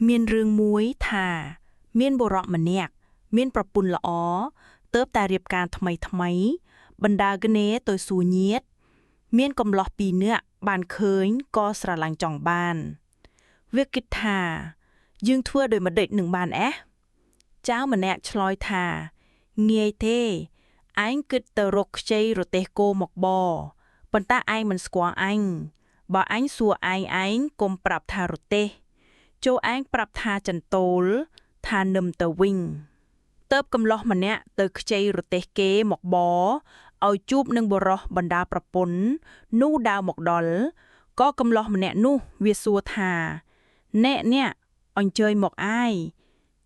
មានរឿងមួយថា មានបុរសម្នាក់មានប្រពន្ធល្អទើបតែរៀបការថ្មីថ្មី បណ្ដើរគ្នាទៅសួរញាតិមានកំលោះពីរនាក់បានឃើញក៏ស្រឡាញ់ចង់បាន វាគិតថា យើងធ្វើដោយម្ដេចនឹងបានអេះចៅម្នាក់ឆ្លើយថា ងាយទេឯងគិតទៅរកខ្ចីរទេះគោមកបប៉ុន្តែឯងមិនស្គាល់អញបើអញសួរឯងឯងកុំប្រាប់ថារទេះចូលឯងប្រាប់ថាចន្ទោលថានឹមទៅវិញទៅបកំលោះម្នាក់ទៅខ្ចីរទេះគេមកបឲ្យជួបនឹងបុរសបណ្ដាប្រពន្ធនោះដើរមកដល់ក៏កំលោះម្នាក់នោះវាសួរថាណែអ្នកអញ្ជើញមកអាយ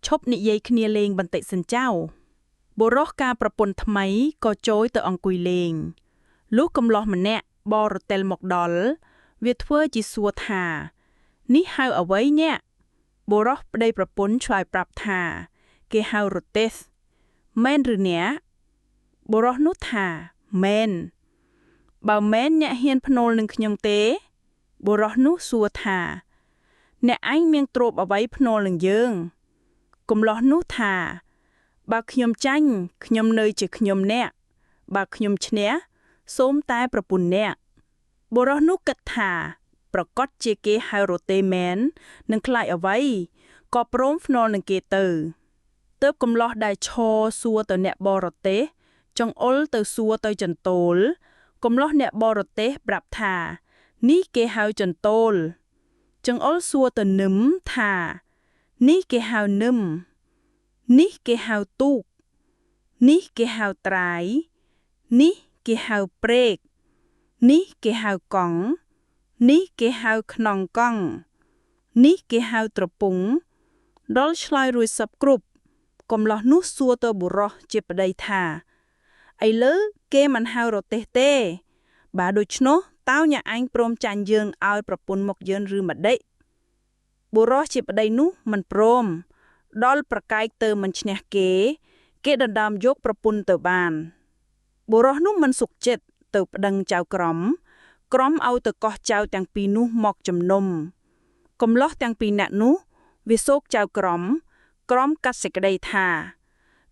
ឈប់និយាយគ្នាលេងបន្តិចសិនចៅបុរសការប្រពន្ធថ្មីក៏ចូលទៅអង្គុយលេងលុះកំលោះម្នាក់បរទេលមកដល់វាធ្វើជាសួរថា នេះហៅអ្វីអ្នកបុរសប្តីប្រពន្ធឆ្លើយប្រាប់ថា គេហៅរទេះមែនឬអ្នកបុរសនោះថាមែនបើមែនអ្នកហ៊ានភ្នូលនឹងខ្ញុំទេបុរសនោះសួរថា អ្នកឯងមានទ្រព្យអ្វីភ្នូលនឹងយើងកំលោះនោះថា បើខ្ញុំចាញ់ខ្ញុំនៅជាខ្ញុំអ្នកបើខ្ញុំឈ្នះសូមតែប្រពន្ធអ្នកបុរសនោះគិតថា ប្រកាសជាគេហៅរទេមែននឹងខ្លាចអ្វីក៏ព្រមភ្នាល់នឹងគេទៅទើបកំលោះដែលឈរសួរទៅអ្នកបរទេសចង្អុលទៅសួរទៅចន្ទោលកំលោះអ្នកបរទេសប្រាប់ថា នេះគេហៅចន្ទោលចង្អុលសួរទៅនឹមថា នេះគេហៅនឹមនេះគេហៅទូកនេះគេហៅត្រាយនេះគេហៅព្រែកនេះគេហៅកង់នេះគេហៅខ្នងកង់នេះគេហៅត្រពង់ដល់ឆ្លើយរួចសពគ្រប់កំលោះនោះសួរទៅបុរសជាប្តីថាឥឡូវគេមិនហៅរទេះទេ បើដូច្នោះតើអ្នកឯងព្រមចាញ់យើងឲ្យប្រពន្ធមកយើងឬម្ដេចបុរសជាប្តីនោះមិនព្រមដល់ប្រកែកទៅមិនឈ្នះគេ គេដណ្ដើមយកប្រពន្ធទៅបានបុរសនោះមិនសុខចិត្តទៅប្តឹងចៅក្រម ក្រមឲ្យទៅកោះចៅទាំងពីរនោះមកជំនុំកំលោះទាំងពីរនាក់នោះវាសោកចៅក្រម ក្រមកាត់សេចក្តីថា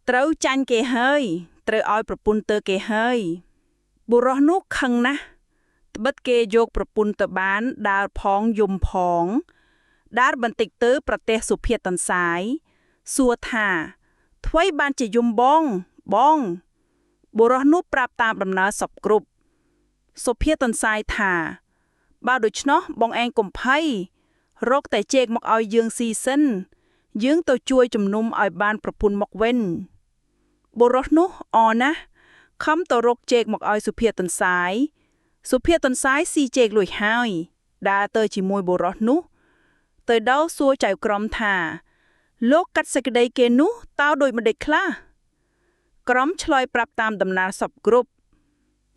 ត្រូវចាញ់គេហើយត្រូវឲ្យប្រពន្ធទៅគេហើយបុរសនោះខឹងណាស់ត្បិតគេយកប្រពន្ធទៅបានដើរផងយំផងដើរបន្តិចទៅប្រទេសសុភាតន្សាយសួរថាថ្វីបានជាយំបងបងបុរសនោះប្រាប់តាមដំណើរសពគ្រប់សុភាតន្សាយថា បើដូច្នោះបងឯងកុំភ័យរកតែជែកមកឲ្យយើងស៊ីសិនយើងទៅជួយជំនុំឲ្យបានប្រពន្ធមកវិញបុរសនោះអរណាស់ខំទៅរកជែកមកឲ្យសុភាតន្សាយសុភាតន្សាយស៊ីជែកលួចហើយដើរទៅជាមួយបុរសនោះទៅដល់សួរចៅក្រមថា លោកកាត់សេចក្តីគេនោះតើដូចម្ដេចខ្លះក្រមឆ្លើយប្រាប់តាមដំណើរសពគ្រប់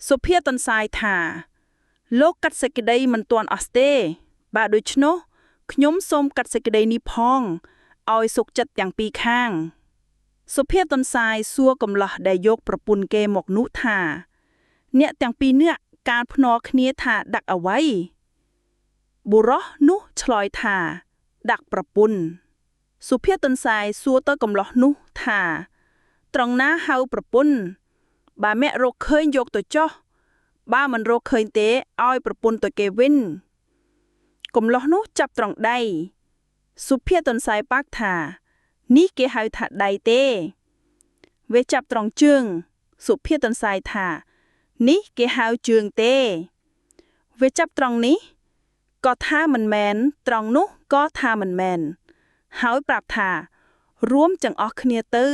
សុភាតន្សាយថា លោកកាត់សេចក្តីមិនទាន់អស់ទេ បើដូច្នោះខ្ញុំសូមកាត់សេចក្តីនេះផងឲ្យសុខចិត្តទាំងពីរខាងសុភាតន្សាយសួរកំលោះដែលយកប្រពន្ធគេមកនោះថា អ្នកទាំងពីរនាក់ការភ្នាល់គ្នាថាដាក់អ្វីបុរសនោះឆ្លើយថា ដាក់ប្រពន្ធសុភាតន្សាយសួរទៅកំលោះនោះថា ត្រង់ណាហៅប្រពន្ធបើមាក់រកឃើញយកទៅចោះបើមិនរកឃើញទេឲ្យប្រពន្ធទៅគេវិញកំលោះនោះចាប់ត្រង់ដៃសុភាតន្សាយបាក់ថា នេះគេហៅថាដៃទេវាចាប់ត្រង់ជើងសុភាតន្សាយថា នេះគេហៅជើងទេវាចាប់ត្រង់នេះក៏ថាមិនមែនត្រង់នោះក៏ថាមិនមែនហើយប្រាប់ថា រួមទាំងអស់គ្នាទៅ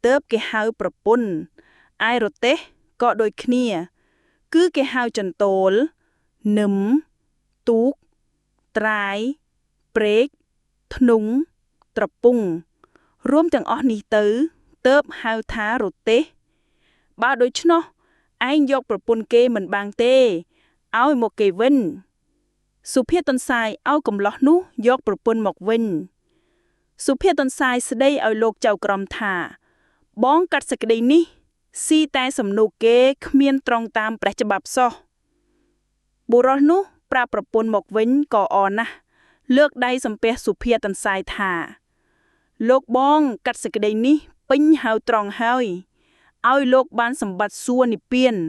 ទើបគេហៅប្រពន្ធឯរទេះក៏ដូចគ្នា គឺគេហៅចន្ទោលនឹមទូកត្រាយព្រែកធ្នង់ត្រពង់រួមទាំងអស់នេះទៅទើបហៅថារទេះបើដូច្នោះឯងយកប្រពន្ធគេមិនបានទេឲ្យមកគេវិញសុភាតន្សាយឲ្យកំលោះនោះយកប្រពន្ធមកវិញសុភាតន្សាយស្ដីឲ្យលោកចៅក្រមថា បងកាត់សេចក្តីនេះស៊ីតែសំណូកគេគ្មានត្រង់តាមព្រះច្បាប់សោះបុរសនោះប្រាប់ប្រពន្ធមកវិញក៏អរណាស់ លើកដៃសំពះសុភាទន្សាយថា លោកបងកាត់សេចក្តីនេះពេញហើយត្រង់ហើយឲ្យលោកបានសម្បត្តិសួគ៌និព្វាន។